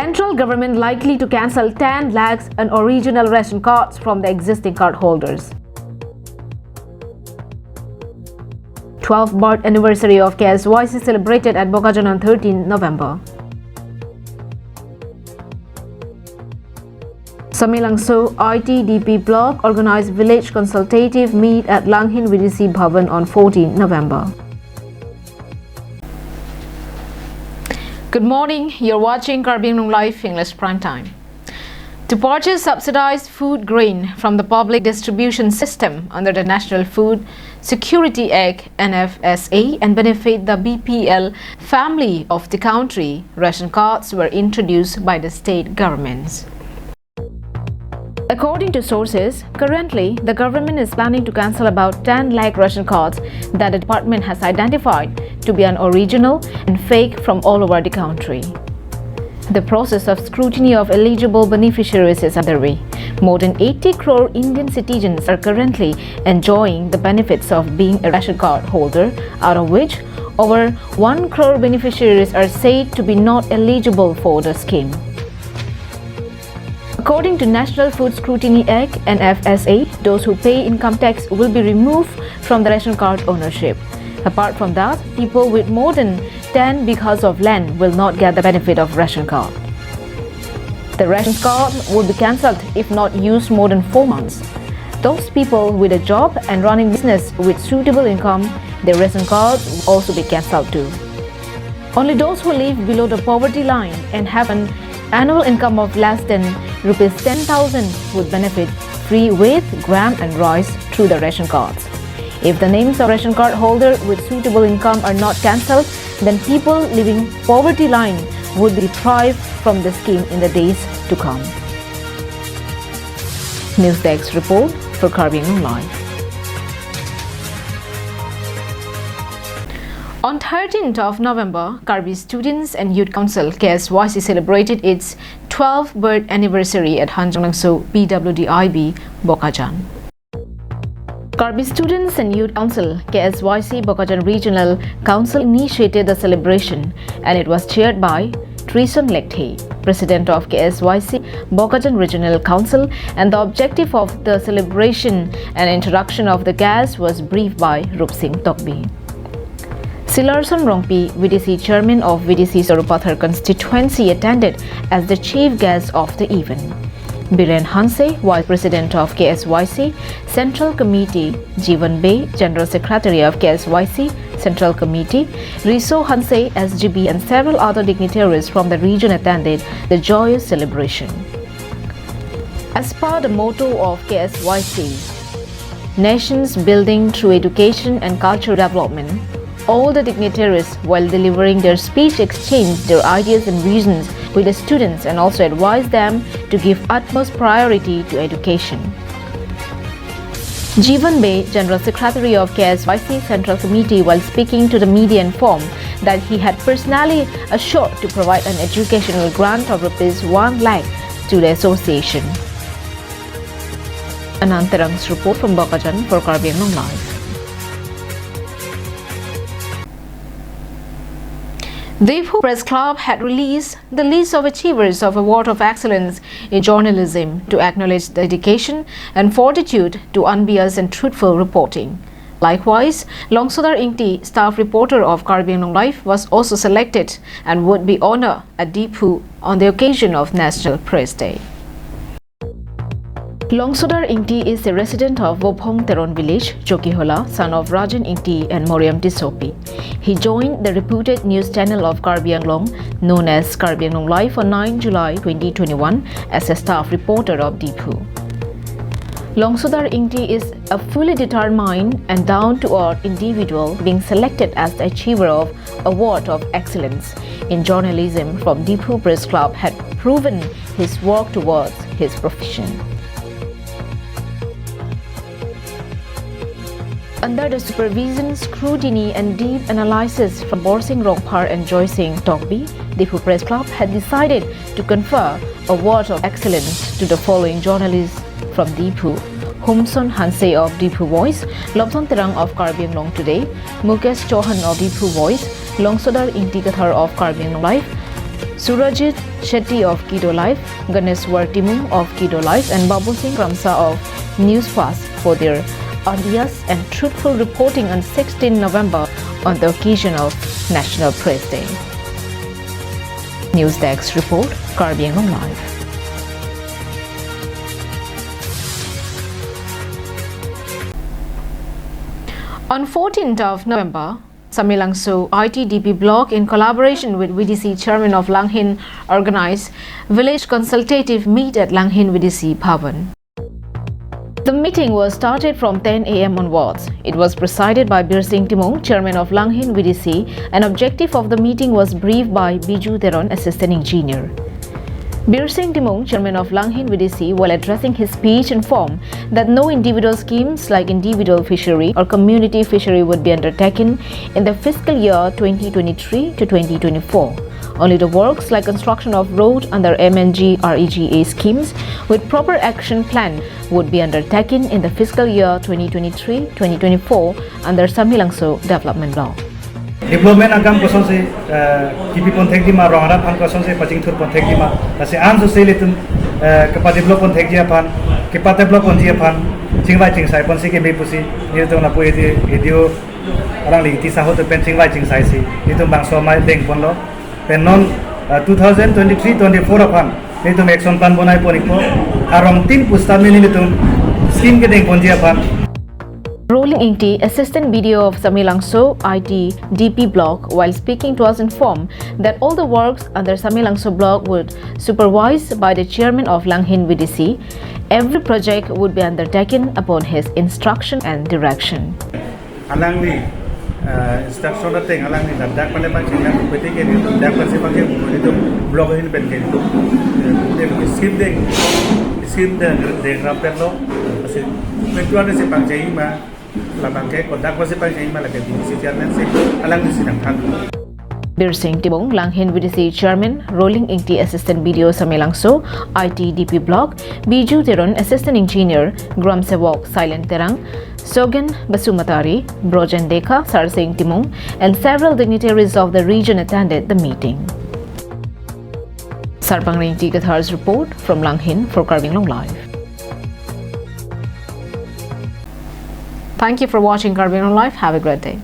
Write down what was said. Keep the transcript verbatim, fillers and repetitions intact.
Central government likely to cancel ten lakhs unoriginal ration cards from the existing cardholders. Twelfth birth anniversary of K S Y C celebrated at Bokajan on thirteenth November. Samelangso I T D P block organized village consultative meet at Langhin V D C Bhavan on fourteenth November. Good morning. You're watching Karbi Anglong Live English Prime Time. To purchase subsidized food grain from the public distribution system under the National Food Security Act, N F S A, and benefit the B P L family of the country, ration cards were introduced by the state governments. According to sources, currently the government is planning to cancel about ten lakh ration cards that the department has identified to be unoriginal and fake from all over the country. The process of scrutiny of eligible beneficiaries is underway. More than eighty crore Indian citizens are currently enjoying the benefits of being a ration card holder, out of which over one crore beneficiaries are said to be not eligible for the scheme. According to National Food Scrutiny Act, N F S A, those who pay income tax will be removed from the ration card ownership. Apart from that, people with more than ten bighas of land will not get the benefit of ration card. The ration card will be cancelled if not used more than four months. Those people with a job and running business with suitable income, their ration card will also be cancelled too. Only those who live below the poverty line and have an annual income of less than rupees ten thousand would benefit free with gram and rice through the ration cards. If the names of ration card holder with suitable income are not cancelled, then people living poverty line would be deprived from the scheme in the days to come. News Desk report for Karbi Anglong Live. On thirteenth of November, Karbi Students and Youth Council, K S Y C, celebrated its twelfth birth anniversary at Hanjanglangso P W D I B, Bokajan. Karbi Students and Youth Council, K S Y C, Bokajan Regional Council initiated the celebration, and it was chaired by Trison Lekthe, President of K S Y C Bokajan Regional Council, and the objective of the celebration and introduction of the guest was briefed by Rupsing Tokbi. Silarson Rongpi, V D C Chairman of V D C Sarupathar Constituency, attended as the chief guest of the event. Biren Hanse, Vice President of K S Y C Central Committee, Jivan Bey, General Secretary of K S Y C Central Committee, Riso Hanse, S G B, and several other dignitaries from the region attended the joyous celebration. As per the motto of K S Y C, Nations Building Through Education and Cultural Development, all the dignitaries, while delivering their speech, exchanged their ideas and visions with the students and also advised them to give utmost priority to education. Jivan Bey, General Secretary of K S Y C Central Committee, while speaking to the media, informed that he had personally assured to provide an educational grant of rupees one lakh to the association. Anand Terang's report from Bokajan for Karbi Anglong Live. Diphu Press Club had released the list of achievers of Award of Excellence in Journalism to acknowledge the dedication and fortitude to unbiased and truthful reporting. Likewise, Longsodar Ingti, staff reporter of Karbi Anglong Live, was also selected and would be honored at Diphu on the occasion of National Press Day. Longsodar Ingti is a resident of Vophong Teron village, Chokihola, son of Rajan Ingti and Moriam Tissopi. He joined the reputed news channel of Karbi Anglong, known as Karbi Anglong Live, on nine July twenty twenty-one as a staff reporter of Diphu. Longsodar Ingti is a fully determined and down-to-earth individual being selected as the achiever of Award of Excellence in Journalism from Diphu Press Club had proven his work towards his profession. Under the supervision, scrutiny, and deep analysis from Borsing Rongphar and Joysing Tokbi, Diphu Press Club had decided to confer Award of Excellence to the following journalists from Diphu: Humson Hanse of Diphu Voice, Lobson Terang of Karbi Anglong Today, Mukesh Chauhan of Diphu Voice, Longsodar Ingti Kathar of Karbi Anglong Live, Surajit Shetty of Kido Live, Ganeswar Timung of Kido Live, and Babu Singh Kramsa of News Fast for their unbiased and truthful reporting on sixteenth November on the occasion of National Press Day. News Desk Report, Karbi Anglong Live. On fourteenth of November, Samelangso I T D P Block, in collaboration with V D C Chairman of Langhin, organized village consultative meet at Langhin V D C Bhavan. The meeting was started from ten a m onwards. It was presided by Bir Singh Timung, Chairman of Langhin V D C, and objective of the meeting was briefed by Biju Teron, Assistant Engineer. Bir Singh Timung, Chairman of Langhin V D C, while addressing his speech, informed that no individual schemes like individual fishery or community fishery would be undertaken in the fiscal year twenty twenty-three to twenty twenty-four. Only the works like construction of road under M N G R E G A schemes with proper action plan would be undertaken in the fiscal year twenty twenty-three twenty twenty-four under Samelangso Development Block. Development akam kosonsi, eh, kipi pon thekji ma, rong arat aphan kosonsi pachingthur pon thekji ma, lasi anso si ilitum, eh, kepa develop pon thekji aphan, kepa develop ponji aphan chingvai chingsai ponsi keme pusi nelitum lapu edi, edi alangli Ingti saho atum pen chingvai chingsaisi nelitum bangso amei deng ponlo. Pen non, eh, two thousand twenty-three twenty-four aphan nelitum action plan bonai pon-ikpo. Arongtin pusitame nelitum scheme kedeng ponji aphan. Roling Ingti, Assistant B D O of Samelangso I T D P Block, while speaking to us, informed that all the works under Samelangso Block would supervised by the Chairman of Langhin V D C. Every project would be undertaken upon his instruction and direction. Alangli, eh, instruction ateng alangli ladak pale pachinglang peti ke nelitum dak pasi pake nelitum block ahin pen ke nelitum, eh, nelitum scheme deng, scheme deng, deng rampetlo, lasi ketua nelitum si pangcheng ma, labang ke kodak pasi pangcheng ma lake V D C Chairman si alangli si nangthan. Bir Singh Timung, Langhin V D C Chairman, Roling Ingti, Assistant B D O Samelangso I T D P Block, Biju Teron, Assistant Engineer, Gram Sevok Silent Terang, Sogen Basumatary, Brojen Dekha, Sarsing Timung, and several dignitaries of the region attended the meeting. Sarpang Ringti Kathar's report from Langhin for Karbi Anglong Live. Thank you for watching Karbi Anglong Live. Have a great day.